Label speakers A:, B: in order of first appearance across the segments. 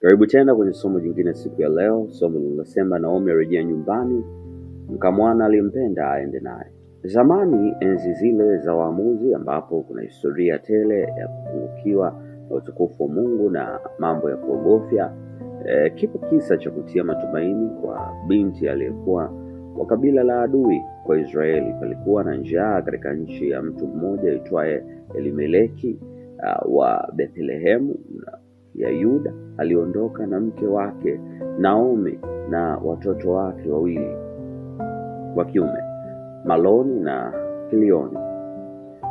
A: Karibu tena kwenye somo jingine siku ya leo, somo linalosema Naomi arejea nyumbani, mkamwana alimpenda aende naye. Zamani, enzi zile za waamuzi, ambapo kuna historia tele ya kupungukiwa na utukufu wa Mungu na mambo ya kuogofya, kipo kisa cha kutia matumaini kwa binti aliyekuwa wa kabila la adui kwa Israeli. Palikuwa na njaa katika nchi ya mtu mmoja aitwaye Elimeleki wa Bethlehemu ya Yuda. Aliondoka na mke wake Naomi na watoto wake wawili wa kiume, Maloni na Kilioni,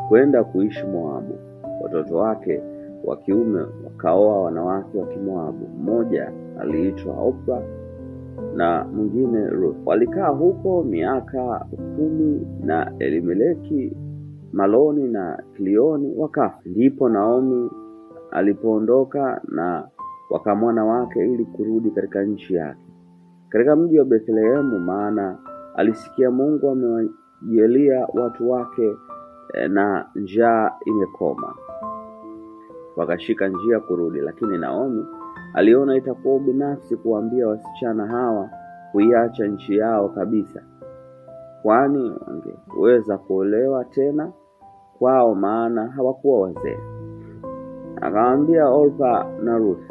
A: kwenda kuishi Moabu. Watoto wake wa kiume wakaoa wanawake wa Kimoabu, mmoja aliitwa Oprah na mwingine Ruth. Walikaa huko miaka 10, na Elimeleki, Maloni na Kilioni wakafa. Ndipo Naomi alipoondoka na wakamwana wake ili kurudi katika nchi yake, katika mji wa Bethlehemu, maana alisikia Mungu amewajalia watu wake na njaa imekoma. Wakashika njia kurudi, lakini Naomi aliona itakuwa ubinafsi kuwaambia wasichana hawa kuiacha nchi yao kabisa, kwani wangeweza kuolewa tena kwao, maana hawakuwa wazee. Akawaambia Orpa na Ruth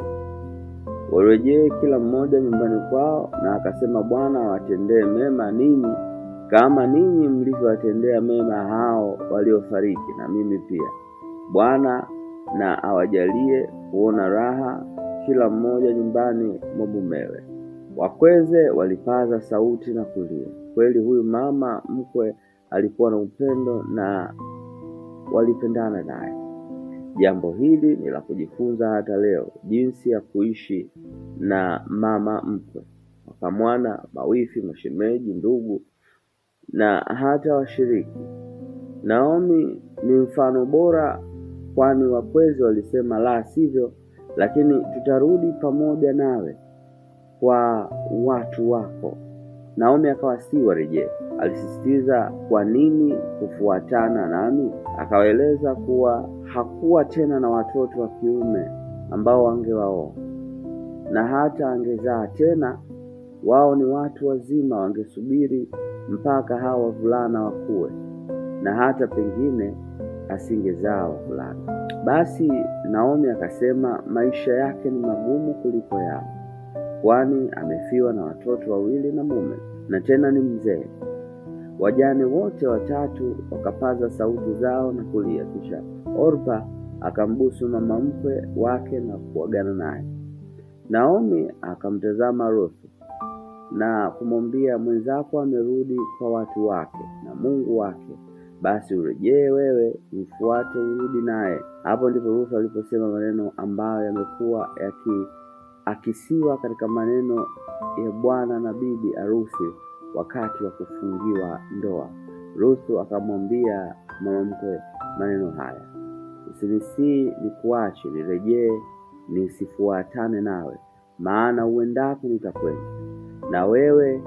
A: warejee kila mmoja nyumbani kwao, na akasema, Bwana awatendee mema ninyi kama ninyi mlivyowatendea mema hao waliofariki, na mimi pia. Bwana na awajalie kuona raha kila mmoja nyumbani mwa mumewe. Wakweze walipaza sauti na kulia. Kweli huyu mama mkwe alikuwa na upendo na walipendana naye. Jambo hili ni la kujifunza hata leo, jinsi ya kuishi na mama mkwe, wakamwana, mawifi, mashemeji, ndugu na hata washiriki. Naomi ni mfano bora, kwani wakweze walisema, la sivyo, lakini tutarudi pamoja nawe kwa watu wako. Naomi akawasihi warejee. Alisisitiza kwa nini kufuatana nami? Akawaeleza kuwa hakuwa tena na watoto wa kiume ambao wangewaoa, na hata angezaa tena, wao ni watu wazima, wangesubiri mpaka hawa wavulana wakue, na hata pengine asingezaa wavulana. Basi Naomi akasema maisha yake ni magumu kuliko yao, kwani amefiwa na watoto wawili na mume, na tena ni mzee. Wajane wote watatu wakapaza sauti zao na kulia. Kisha Orpa akambusu mama mkwe wake na kuagana naye. Naomi akamtazama Ruth na kumwambia, mwenzako amerudi kwa watu wake na Mungu wake, basi urejee wewe, mfuate, urudi naye. Hapo ndipo Ruth aliposema maneno ambayo yamekuwa yakiakisiwa katika maneno ya bwana na bibi arusi wakati wa kufungiwa ndoa. Ruth akamwambia mama mkwe maneno haya: usinisii nikuache, nirejee nisifuatane nawe, maana uendako nitakwenda, na wewe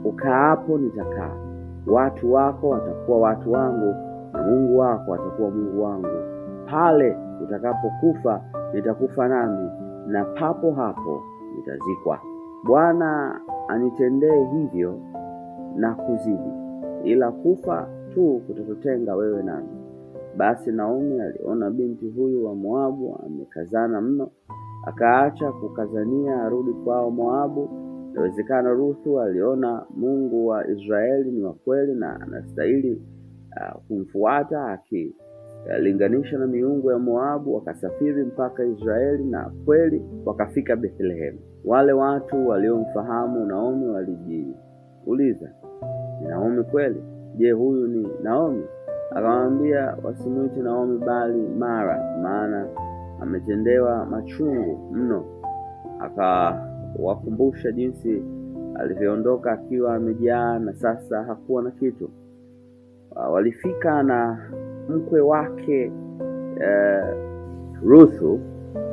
A: ukaapo nitakaa. Watu wako watakuwa watu wangu, na Mungu wako atakuwa Mungu wangu. Pale utakapokufa nitakufa nami, na papo hapo nitazikwa. Bwana anitendee hivyo na kuzidi, ila kufa tu kutatutenga wewe nami. Basi Naomi aliona binti huyu wa Moabu amekazana mno, akaacha kukazania arudi kwao Moabu. Inawezekana Ruthu aliona Mungu wa Israeli ni wa kweli na anastahili kumfuata, akilinganisha na miungu ya Moabu. Wakasafiri mpaka Israeli na kweli wakafika Bethlehemu. Wale watu waliomfahamu Naomi walijiuliza, ni Naomi kweli? Je, huyu ni Naomi? Akamwambia wasimwite Naomi bali Mara, maana ametendewa machungu mno. Akawakumbusha jinsi alivyoondoka akiwa amejaa na sasa hakuwa na kitu. Walifika na mkwe wake Ruthu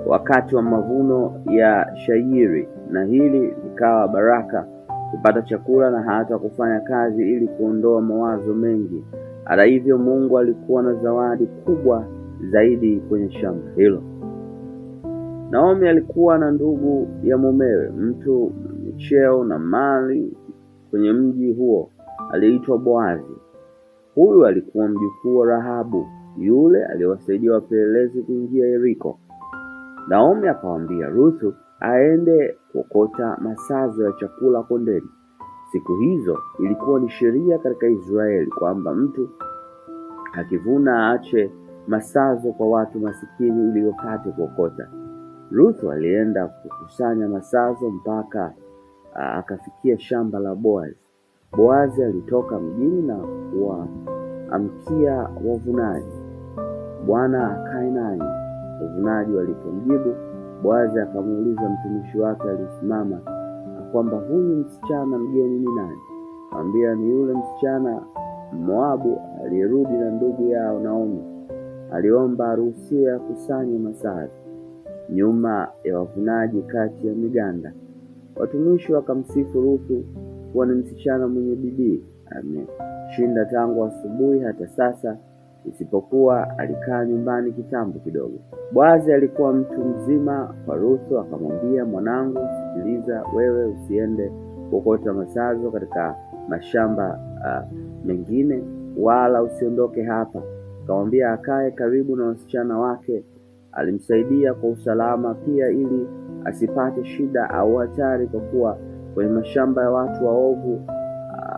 A: wakati wa mavuno ya shayiri, na hili likawa baraka kupata chakula na hata kufanya kazi ili kuondoa mawazo mengi. Hata hivyo, Mungu alikuwa na zawadi kubwa zaidi kwenye shamba hilo. Naomi alikuwa na ndugu ya mumewe, mtu mwenye cheo na mali kwenye mji huo, aliitwa Boazi. Huyu alikuwa mjukuu wa Rahabu, yule aliyewasaidia wapelelezi kuingia Yeriko. Naomi akamwambia Ruthu aende kuokota masazo ya chakula kondeni. Siku hizo ilikuwa ni sheria katika Israeli kwamba mtu akivuna aache masazo kwa watu masikini ili wapate kuokota. Ruthu alienda kukusanya masazo mpaka akafikia shamba la Boazi. Boazi alitoka mjini na kuwaamkia wavunaji, Bwana akae nanyi. Wavunaji walipomjibu, Boazi akamuuliza mtumishi wake aliyesimama kwamba huyu msichana mgeni ni nani? Akamwambia, ni yule msichana Moabu aliyerudi na ndugu yao Naomi. Aliomba aruhusiwe akusanye masazo nyuma ya wavunaji kati ya miganda. Watumishi wakamsifu Ruthu kuwa ni msichana mwenye bidii, ameshinda tangu asubuhi hata sasa, isipokuwa alikaa nyumbani kitambo kidogo. Boazi alikuwa mtu mzima kwa Ruthu, akamwambia, mwanangu, sikiliza, wewe usiende kuokota masazo katika mashamba mengine, wala usiondoke hapa. Akamwambia akae karibu na wasichana wake. Alimsaidia kwa usalama pia, ili asipate shida au hatari, kwa kuwa kwenye mashamba ya watu waovu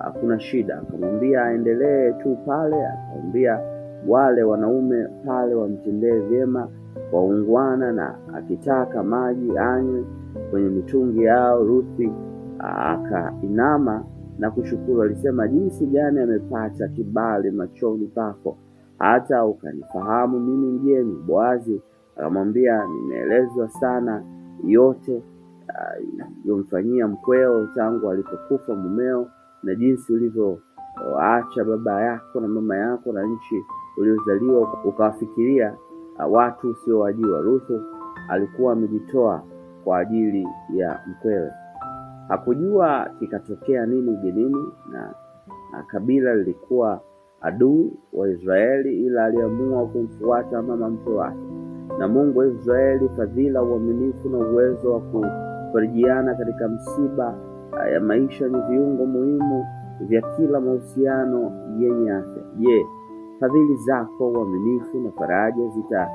A: hakuna shida. Akamwambia aendelee tu pale. Akamwambia wale wanaume pale wamtendee vyema kwa ungwana, na akitaka maji anywe kwenye mitungi yao. Ruthi akainama na kushukuru. Alisema, jinsi gani amepata kibali machoni pako, hata ukanifahamu mimi mgeni. Boazi akamwambia, nimeelezwa sana yote yomfanyia mkweo tangu alipokufa mumeo, na jinsi ulivyoacha baba yako na mama yako na nchi uliozaliwa, ukawafikiria watu usiowajua. Ruthu alikuwa amejitoa kwa ajili ya mkwewe. Hakujua kikatokea nini ugenini, na kabila lilikuwa adui wa Israeli, ila aliamua kumfuata mama mkwe wake. Na Mungu wa Israeli, fadhila, uaminifu na uwezo wa kufarijiana katika msiba ya maisha ni viungo muhimu vya kila mahusiano yenye afya. Je, fadhili zako, uaminifu na faraja zita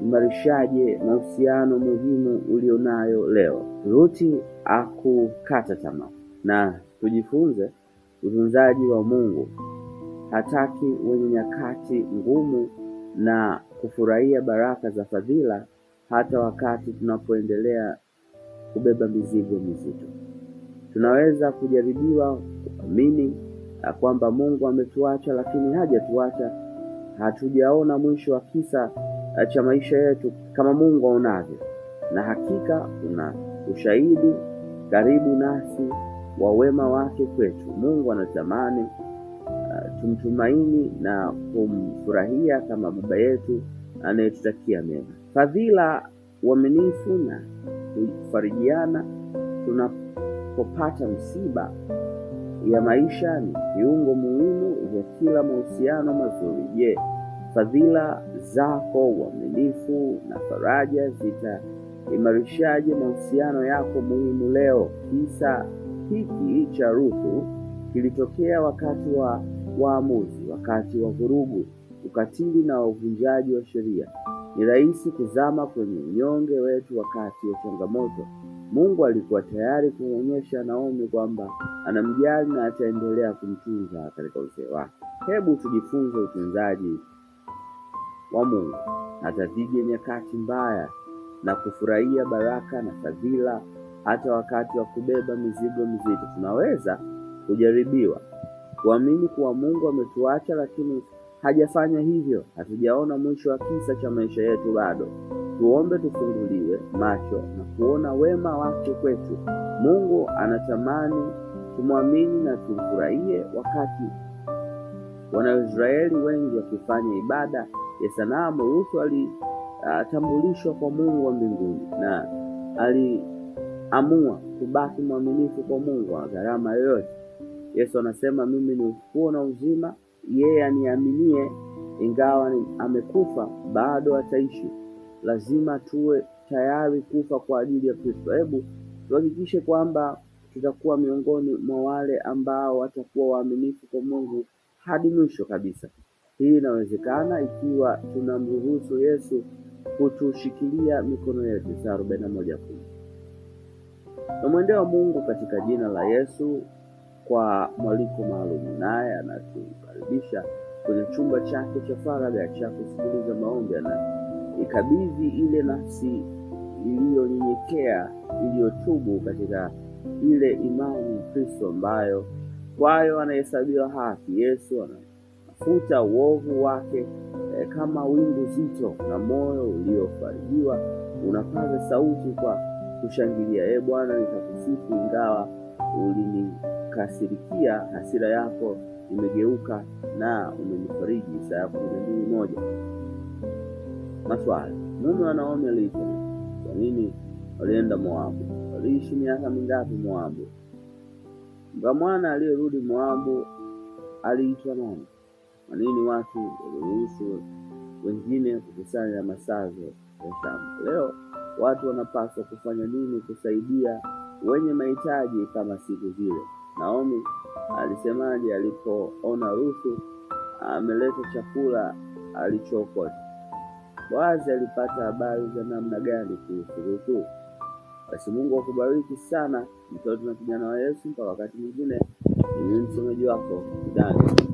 A: imarishaje mahusiano muhimu ulionayo leo? Ruti hakukata tamaa, na tujifunze utunzaji wa Mungu. Hataki wenye nyakati ngumu na kufurahia baraka za fadhila hata wakati tunapoendelea kubeba mizigo mizito. Tunaweza kujaribiwa kuamini kwamba Mungu ametuacha, lakini hajatuacha. Hatujaona mwisho wa kisa cha maisha yetu kama Mungu aonavyo, na hakika kuna ushahidi karibu nasi wa wema wake kwetu. Mungu anatamani tumtumaini na kumfurahia kama baba yetu anayetutakia mema. Fadhila, uaminifu na kufarijiana tunapopata msiba ya maisha ni viungo muhimu vya kila mahusiano mazuri. Je, fadhila zako, uaminifu na faraja zitaimarishaje mahusiano yako muhimu leo? Kisa hiki cha Ruthu kilitokea wakati wa waamuzi, wakati wa vurugu, ukatili na uvunjaji wa sheria. Ni rahisi kuzama kwenye unyonge wetu wakati wa changamoto. Mungu alikuwa tayari kumwonyesha Naomi kwamba anamjali na ataendelea kumtunza katika uzee wake. Hebu tujifunze utunzaji wa Mungu hata dhidi ya nyakati mbaya na kufurahia baraka na fadhila hata wakati wa kubeba mizigo mizito. Tunaweza kujaribiwa kuamini kuwa Mungu ametuacha, lakini hajafanya hivyo. Hatujaona mwisho wa kisa cha maisha yetu bado. Tuombe tufunguliwe macho na kuona wema wake kwetu. Mungu anatamani tumwamini na tumfurahie. Wakati Wanaisraeli wengi wakifanya ibada ya sanamu, Ruthu alitambulishwa kwa Mungu wa mbinguni na aliamua kubaki mwaminifu kwa Mungu kwa gharama yoyote. Yesu anasema, mimi ni ufufuo na uzima, yeye aniaminie ingawa amekufa bado ataishi. Lazima tuwe tayari kufa kwa ajili ya Kristo. Hebu tuhakikishe kwamba tutakuwa miongoni mwa wale ambao watakuwa waaminifu kwa Mungu hadi mwisho kabisa. Hii inawezekana ikiwa tunamruhusu Yesu kutushikilia mikono yetu. Isaya 41:10. Tunamwendea Mungu katika jina la Yesu kwa mwaliko maalum, naye anatukaribisha kwenye chumba chake cha faragha cha kusikiliza maombi. Anaikabidhi ile nafsi iliyonyenyekea, iliyotubu katika ile imani Kristo ambayo kwayo anahesabiwa haki. Yesu anafuta uovu wake kama wingu zito, na moyo uliofarijiwa unapaza sauti kwa kushangilia. Ee Bwana, nitakusifu ingawa ulinikasirikia, hasira yako imegeuka na umenifariji. Isaya 12:1. Maswali: mume wa Naomi aliitwa nani? Kwa nini walienda Moabu? Waliishi miaka mingapi Moabu? Mkamwana aliyerudi Moabu aliitwa nani? Kwa nini watu waliruhusu wengine kukusanya masazo ya shamba? Leo watu wanapaswa kufanya nini kusaidia wenye mahitaji kama siku zile? Naomi alisemaje alipoona Ruthu ameleta chakula alichookota? Boazi alipata habari za namna gani kuhusu Ruthu? Basi Mungu akubariki sana mtoto na kijana wa Yesu. Mpaka wakati mwingine, ni mimi msomaji wako Daniel.